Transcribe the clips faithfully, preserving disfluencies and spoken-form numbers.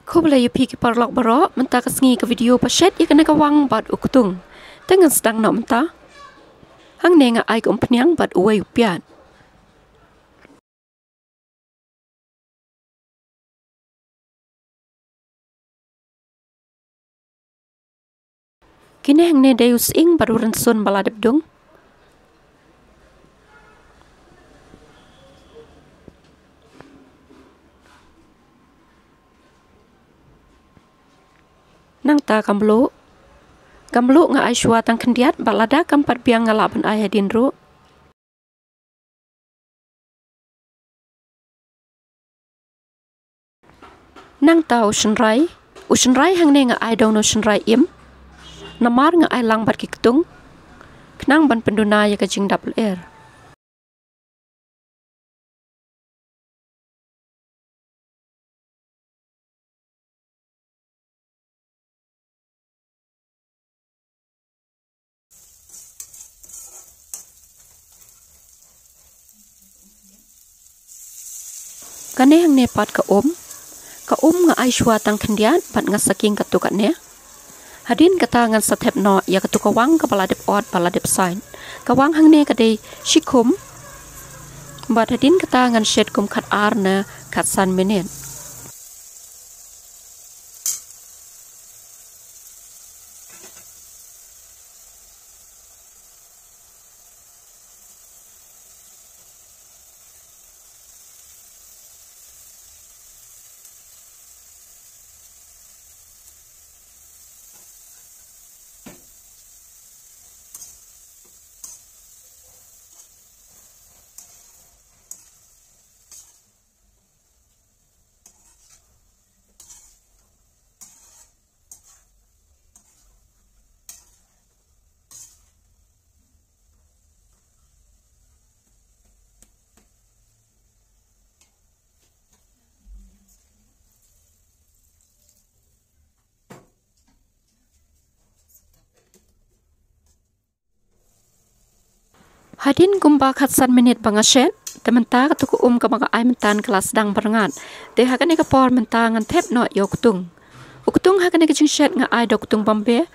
Khublei ïa phi ki paralok baroh, mynta ka sngi ka video ba shet ïa kane ka wang bad u ktung. Te ngan sdang noh mynta. Hangne nga ai ka umphniang bad uwei u piat. Kine hangne dei u sying bad u rynsun ba la dep dung. Nangta ka mluh. Ka mluh nga ai shuwa tang khyndiat bad lada kam pat biang nga lah ban ai hadien ruh. Nangta u shynrai. U shynrai hangne nga ai da uno u shynrai im. Namar nga ai lang bad ki ktung. Khnang ban pynduna ïa ka jingdap lyer. Kane hangne pat ka um. Ka um nga ai shuwa tang khyndiat bad nga sakhih katto katne. Hadien kata ngan sa thep noh ïa katto ka wang kaba la dep ot ba la dep sait. Ka wang hangne ka dei shikhum. Bad hadien kata ngan shet kum khat ar ne khat san minit. Hadien kumba khat san minit ba nga shet, te mynta katto ka um kaba nga ai mynta ka la sdang byrngat. Te ha kane ka por mynta ngan thep noh ïa u ktung. U ktung ha kane ka jingshet nga ai da u ktung Bombay.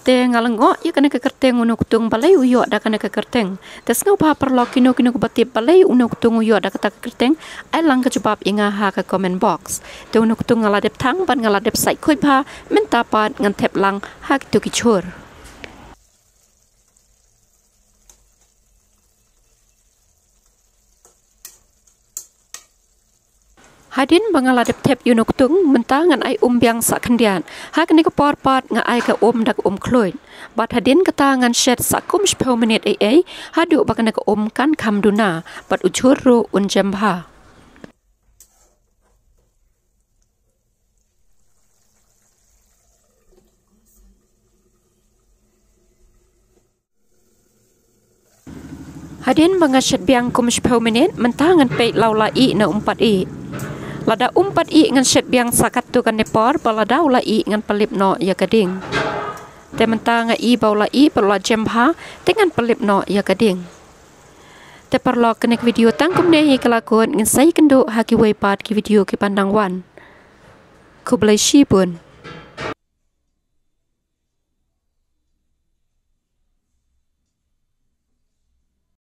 Te nga la ngoh ïa kane ka kyrteng uno u ktung balei u ïoh da kane ka kyrteng. Te sngewbha paralok kino kino kiba tip balei uno u ktung u ïoh da kata ka kyrteng, ai lang ka jubab ïa nga ha ka comment box. Te uno u ktung nga la dep thang bad nga la dep sait khuid bha, mynta pat ngan thep lang ha kito ki jhur. Hadien ba nga la dep thep ïa uno u ktung, mynta ngan ai um biang sa khyndiat. Ha kane ka por pat nga ai ka um da ka um khluid. Bad hadien kata ngan shet sa kum shiphew minit ei ei, haduh ba kane ka um kan kham duna, bad u jhur ruh un jem bha. Hadien ba nga shet biang kum shiphew minit, mynta ngan peit la u la ih ne um pat ih. Lada um pat ih ngan shet biang sa katto katne por, bad lada u la ih ngan pynlip noh ïa ka ding. Te mynta nga i ba u la ih bad u la jem bha, te ngan pynlip noh ïa ka ding. Te paralok, kane ka video tang kumne hi ka la kut, ngin sa ïakynduh ha kiwei pat ki video kiban dang wan. Khublei shibun.